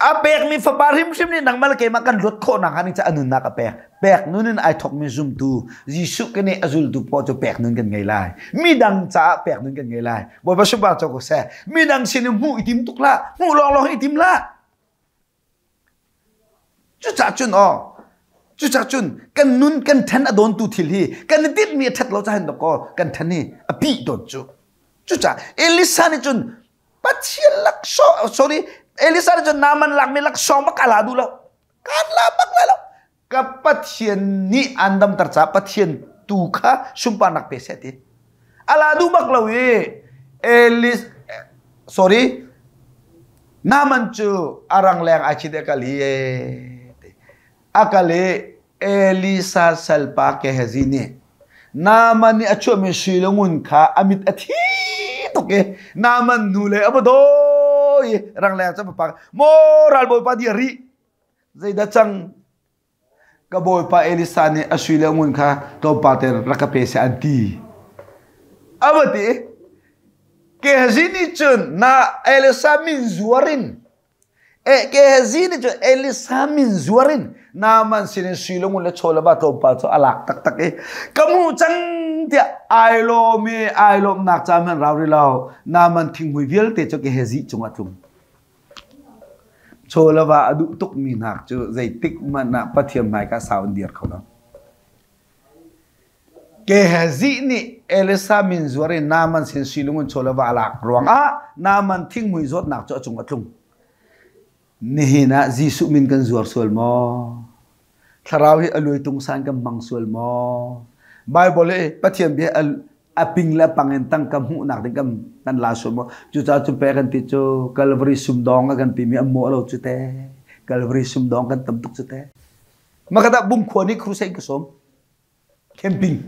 A pekmi fapa hrimhrim nih nangmah le keimah kan luat khawh nakhnga ding caah a nunnak a pek. Pek nun in ai thawkmi zumtu Jesuh kan i a zultu paoh cu pek nun kan ngei lai. Midang caah pek nun kan ngei lai. Bawipa sunpar co ko seh. Midang sin in hmuh i tim tuk hlah. Hmuh lawnglawng i tim hlah. Cucaah cun aw, cucaah cun kan nun kan then a dawntu thil hi kan i tinhmi a ṭhat lo caah hin dawkaw kan then hi a pih tawn cu. Cucaah Elisa nih cun Pathian laksawng sorry Elisa nih cun Naaman lakmi laksawng bak a la duh lo. Kan la bak lai lo. Ka Pathian nih an damter caah Pathian tu kha sunparnak pe seh ti. A la duh bak lo i Elis sorry Naaman cu a rangleng ai chit i a kal i a kal i Elisa salpa Gehazi nih Naaman nih a chuahmi sui le ngun kha a mit a thi tuk i Naaman nu le a va dawi i rangleng cu a va pak maw ralbawipa dir rih Zeidah cang? Ka bawipa Elisa nih a sui le a ngun kha tlawmpal te rak ka pe seh an ti. A va ti. Gehazi nih cun na Elisa min zuar in eh Gehazi nih cun Elisa min zuar in Naaman sinin sui le ngun le chaw le va tlawmpal cu a lak taktak i ka hmuh cang tiah ai lawm i ai lawmhnak ca hmanh rau rih lo Naaman thinghmui vialte cu Gehazi cungah tlung. Chaw le va a duh tukmi hna cu zeitik hmanh ah Pathian hmaika sau an dir kho lo. Gehazi nih Elisa min zuar in Naaman sin silung in chaw le va a lak ruangah Naaman thinghmui zawtnak cu a cung a tlung. Nihin ah Jesuh min kan zuar sual maw? Thlarau hi a luai tungsan kan hmang sual maw? Bible hi Pathian bia a ping le a pang in tangka hmuhnak ding kan kan la sual maw? Cucaah cu pe kan ti cu Calvary sumdawng a kan timi an mawh lo cu te. Calvary sumdawng kan tam tuk cu te. Makata Bungkhua nih crusade ka sawm. Camping.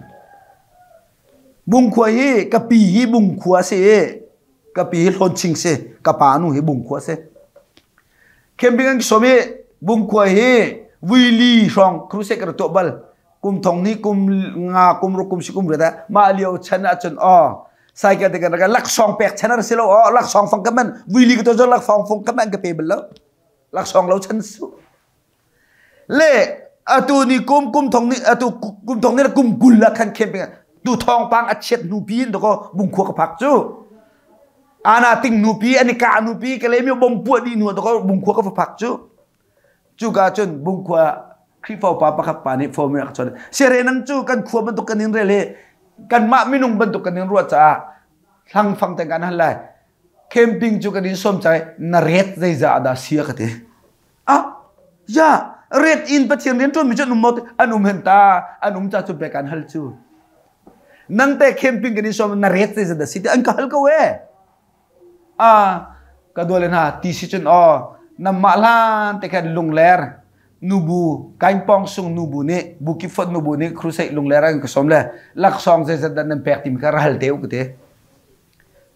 Bungkhua hi ka pi hi Bungkhua si i ka pi hi Hlawnching si ka pa nu hi Bungkhua si. Camping an sawm i Bungkhua hi vuili hrawng crusade ka tuah bal. Kum thong ni kum nga kum ruk kum si kum riat ah mah lio chan ahcun aw cycle te kan rak laksawng pek chan ar si lo aw laksawng fang ka man vuili ka to zo laksawng fang ka man ka pe bal lo laksawng lo chan su Le atu ni kum kum thong ni atu kum thong ni kum 20 la khan khem tu thawngpang a chiat nu pi in dako bungkhua ka phak cu ana ting nu pi ani ka nu pi ka le mi bom puah di nu dako bungkhua ka phak cu cu ka cun bungkhua Khrihfa pa pakhat pa nih phone rak chon sere nang cu kan khua bantuk kan in rel hi kanmah minung bantuk kan in ruah caah hlangfang te kan hal lai camping cu kan in som cai na ret zeizah dah sia ka ti Ah, ya, ret in Pathian rian ṭuanmi cu an um maw? An um hen ta, an um ca cu pek an hal cu. Nang te camping kan i sawm na ret zeizat dah si ti an ka hal ko e. Ah, ka duale hna ti si cun aw, namah hlan te khan lungler nubu kainpong sung nubu nih bukip fot nubu nih crusade lungler an ka sawm le laksawng zeizat dah nan pek timi kha ra hal te u ka ti.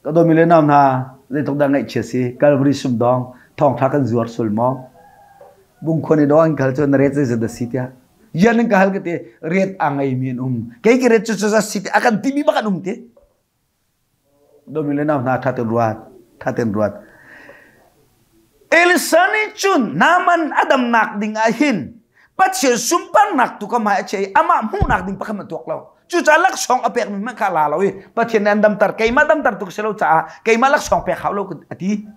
Ka dawmi le nau hna, zeitluk dah ngaihchia si, Calvary sumdawng thawngṭha kan zuar sul maw? Bungkhuan i dawh an kal cu na ret zeizat dah si tiah. Yan in ka hal ka ti, ret a ngeimi an um. Kei ka ret cu cu si ti a kan timi bak an um ti. Dawmi le nau hna, ṭha tein ruat, ṭha tein ruat. Elisa nih cun Naaman a damnak ding ah hin Pathian sunparnak tu ka hmai a chia i amah hmuhnak ding pakhat a tuak lo. Cucaah laksawng a pekmi hmanh kha la lo i Pathian nih an damter keimah damter tuk si lo caah keimah laksawng pek hau lo a ti.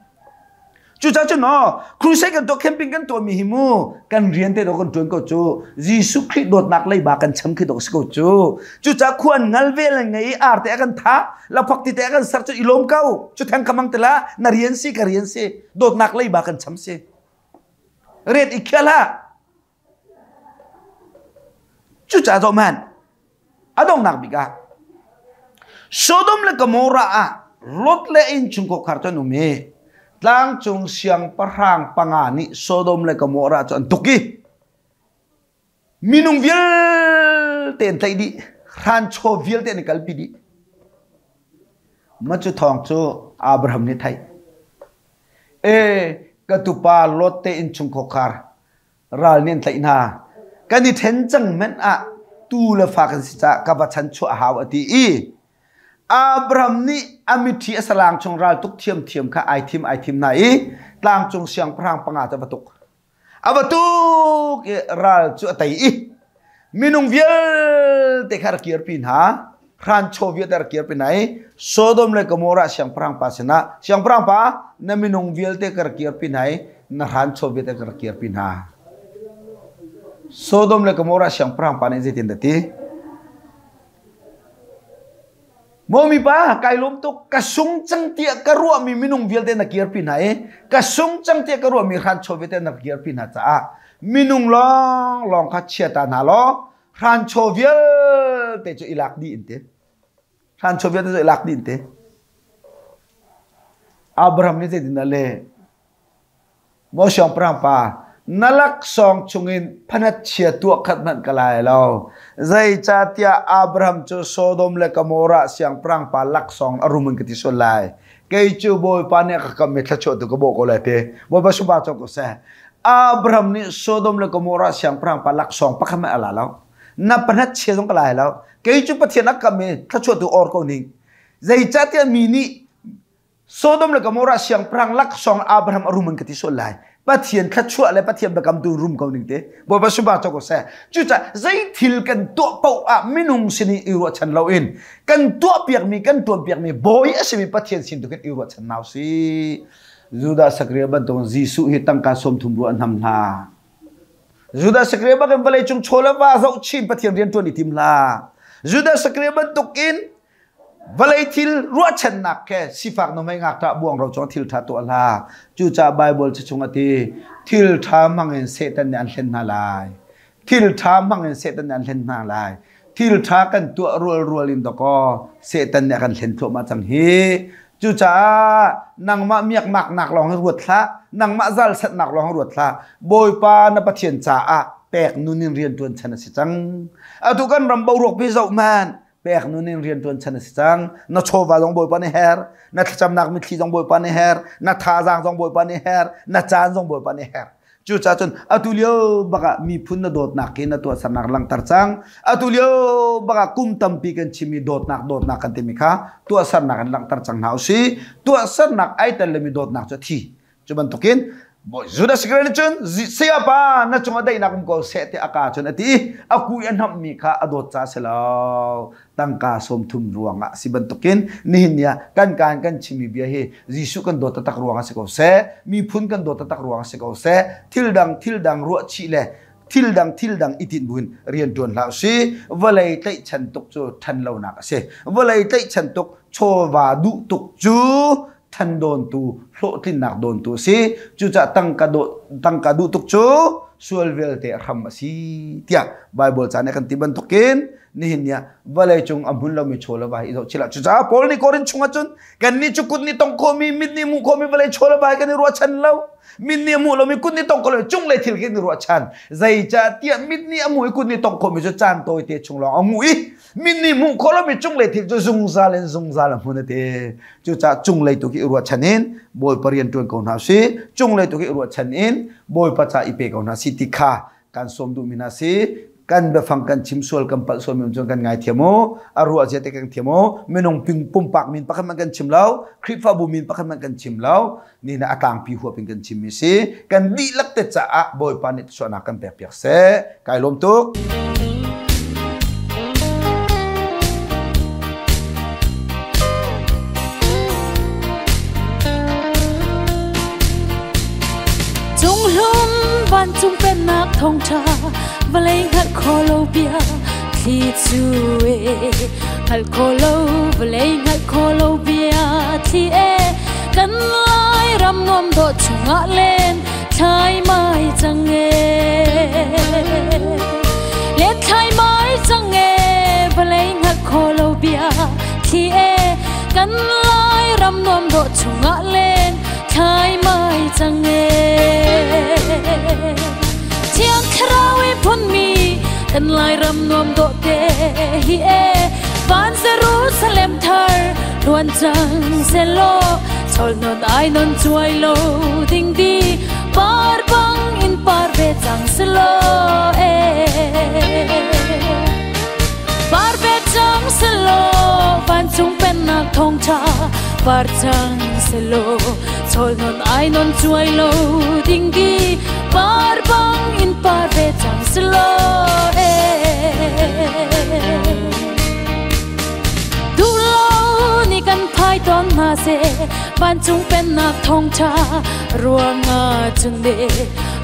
Cucaah cun aw crusade kan tuah camping kan tuahmi hi mu kan rian te do kan tuan ko cu Jesuh Khrih dawtnak leiba kan cham khi dawh si ko cu. Cucaah khuan ngal vel ngei i ar te a kan tha laphak ti te a kan ser cu i lawm ko. Cu theng kamang tila na rian si ka rian si dawtnak leiba kan cham si. Ret i khial ha. Cucaah zoh hmanh, a donghnak bik ah Sodom le Gomorrah ah Lot le innchungkhar cu an um i tlangcung siangpahrang panga nih Sodom le Gomorrah cu an tuk i minung vialte an tlaih dih, hranchaw vialte an i kalpi dih. Mah cu thawng cu Abraham nih theih. E ka tupa Lot te innchungkhar ral nih an tlaih hna. Kan i ṭhen cang hmanh ah tu le fa kan si caah ka va chan chuah hau a ti i Abraham nih a mithi a salang chung ral tuk thiamthiam kha ai thim ai thim hna i tlangcung siangpahrang panga cu a va tuk. A va tuk i ral cu a tei i minung vialte kha a rak kirpi hna. Hranchaw vialte a rak kirpi hna i Sodom le Gomorrah siangpahrang pa sinah siangpahrang pa na minung vialte ka rak kirpi hna i na hranchaw vialte ka rak kirpi hna. Sodom le Gomorrah siangpahrang pa nih zeitin dah ti? Maw mipa, kai lawm tuk. Ka sung cang tiah ka ruahmi minung vialte na kirpi hna i ka sung cang tiah ka ruahmi hranchaw vialte na kirpi hna caah minung lawng lawng kha chia ta hna law hranchaw vialte cu i lak dih in ti. Hranchaw vialte cu i lak dih in ti. Abraham nih zeitin dah le Maw siangpahrang pa, na laksawng chungin phanat chia tuah khat hmanh ka lai lo. Zeicahtiah Abraham cu Sodom le Gomorrah siangpahrang pa laksawng a rum in ka ti sual lai. Kei cu Bawipa nih a ka kammi thluachuah tu ka bawh ko lai ti. Bawipa sunpar cang ko seh. Abraham nih Sodom le Gomorrah siangpahrang pa laksawng pakhat hmanh a la lo. Na phanat chia zong ka lai lo. Kei cu Pathian a kammi thluachuah tu or ko ning. Zeicahtiah mi nih Sodom le Gomorrah siangpahrang laksawng Abraham a rum an ka ti sual lai. Pathian thluachuah le Pathian biakam tu rum ko ning te. Bawipa sunpar cawk ko seh. Cucaah zei thil kan tuah paoh ah minung sin i ruahchan loin kan tuahpiakmi kan tuanpiakmi bawi a simi Pathian sin tu khin i ruahchan hna usih. Judah Iscariot bantuk Jesuh hi tangka 30 ruah nam hna. Judah Iscariot bakin vawlei cung chaw le va zoh chin Pathian rian tuan i tim hlah. Judah Iscariot bantuk in Vawlei thil ruahchannak ke sifak nuhmei ngakṭah buangro cung thil ṭha tuah hlah. Cucaah Baibal cu chung a ti, thil ṭha hmang in Satan nih an hlen hna lai. Thil ṭha hmang in Satan nih an hlen hna lai. Thil ṭha kan tuah rualrual in dawkaw Satan nih a kan hlen thluahmah cang hi. Cucaah nangmah miakmaknak lawng hi ruat hlah, nangmah zalsatnak lawng hi ruat hlah. Bawipa na Pathian caah pek nun in rian ṭuan chan a si cang. Atu kan ram boruak pi zoh hmanh, pek nun in rian ṭuan chan a si cang. Na chawva zong Bawipa nih her, na thlacamnak mitthli zong Bawipa nih her, na thazaang zong Bawipa nih her, na caan zong Bawipa nih her. Cucaah cun atu lio bak ah miphun na dawtnak hi na tuahsernak langhter cang. Atu lio bak ah kum tampi kan chimmi dawtnak dawtnak kan timi kha tuahsernak in langhter cang hna usih. Tuahsernak ai tel lomi dawtnak cu a thi. Cu bantukin Bawi Judas Iscariot nih cun sayapa na cungah daihnak um ko seh tiah a ka cun a ti i a kui a hnamhmi kha a dawt ca si lo tangka 30 ruangah si bantukin nihin ni ah kan kaan kan chimmi bia hi Jesuh kan dawt taktak ruangah si ko seh miphun kan dawt taktak ruangah si ko seh thil dang thil dang ruah chih le thil dang thil dang i tinh buin rian ṭuan hlah usih vawlei tlaihchan tuk cu ṭhan lonak a si vawlei tlaihchan tuk chawva duh tuk cu than dawntu hlawhtlinnak dawntu a si cucaah tangka tangka duh tuk cu sual vialte a hram a si tiah Bible ca nih a kan ti bantukin nihin ni ah vawlei cung a hmun lomi chaw le va hi i zoh chih cucaah Paul nih Korin chungah cun kannih cu kut nih tong khawhmi mit nih hmuh khawhmi vawlei chaw le va hi kan i ruahchan lo mit nih a hmuh lomi kut nih tong khawh lomi cunglei thil khi kan i ruahchan zeicahtiah mit nih a hmuh i kut nih tong khawhmi cu caan tawite chung lawng a nguh i mit nih hmuh khawh lomi cunglei thil cu zungzal in zungzal a hmun a ti Cucaah cunglei tu khi i ruahchan in Bawipa rian ṭuan ko hna usih. Cunglei tu khi i ruahchan in Bawipa ca i pe ko hna si ti kha kan sawm duhmi hna si. Kan biafang kan chim sual kan palh sual mi cun kan ngaithiam u. A ruah zia te kan thiam u. Minung ping pumpak min pakhat hmanh kan chim lo. Khrihfabu min pakhat hmanh kan chim lo. Ni na a tlangpi huap in kan chimmi si. Kan dihlak te caah Bawipa nih suahnak kan pek piak seh. Kai lawm tuk. Pennak thawngṭha vawlei hngalh khawh lo bia thli cu e hngalh khawh lo vawlei hngalh khawh lo bia thli e kan lai ram nuam dawh chungah len thlai mai cang e len thlai mai cang e vawlei hngalh khawh lo bia thli e kan lai ram nuam dawh chungah len thlai mai cang e Thiang Thlarau i phunmi kan Lairam nuam dawh te hi e van Jerusalem thar luan cang selaw chol non ai non chuai lo ding di par bang in par ve cang selaw e Par ve cang selaw vancung pennak thawngṭha par cang selaw chawl non ai non cuai lo ding di par bang in par ve cang selaw e Duh lo ni kan phai tawn hna seh vancung pennak thawngṭha ruangah cun le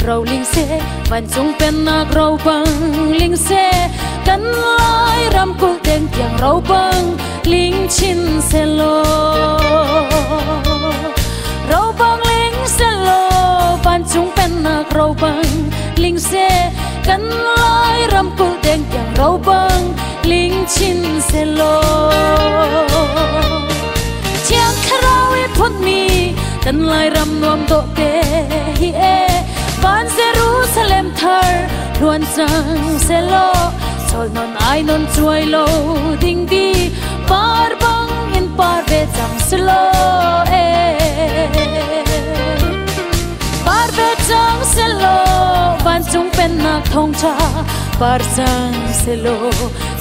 roling seh vancung pennak ro bang ling seh kan lai ram kulh deng tiang ro bang ling chin selaw ro bang ling selaw vancung pennak ro bang ling seh kan lai ram kulh deng tiang ro bang ling chin selaw Thiang Thlarau i phunmi kan Lairam nuam dawh te hi e van Jerusalem thar luan cang selaw sol non ai non chuai lo ding di par bang in par ve cang selaw e par ve cang selaw vancung pennak thawngṭha par cang selaw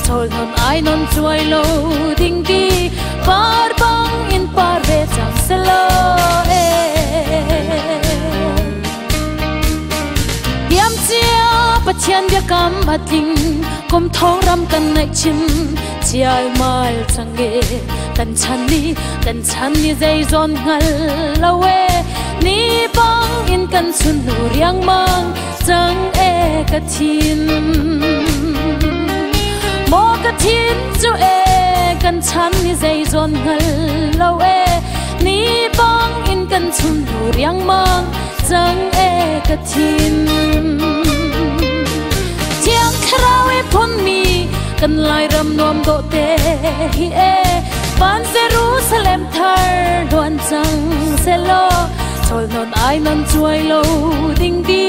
sol non ai non chuai lo ding di par bang in par ve cang selaw e Tiam cia Pathian biakam a tling kum thong ram kan ngaih chin chial mal cang e kan chan ni kan chan ni zei zawn hngal lo e ni bang in kan chun nu riangmang cang e ka thin maw ka thin cu e kan chan ni zei zawn hngal lo e ni bang in kan chun nu riangmang cang e ka thin Thiang Thlarau i phunmi kan Lairam nuam dawh te hi e van Jerusalem thar luan cang selaw chawl non ai non chuai lo ding di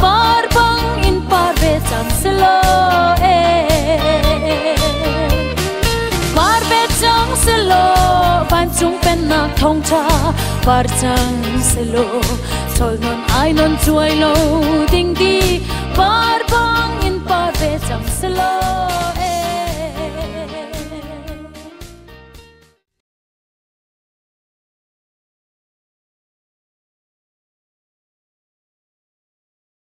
par bang in par ve cang selaw e par ve cang selaw vancung pennak thawngṭha par cang selaw chawl non ai non chuai lo ding di par bang in par ve cang selaw.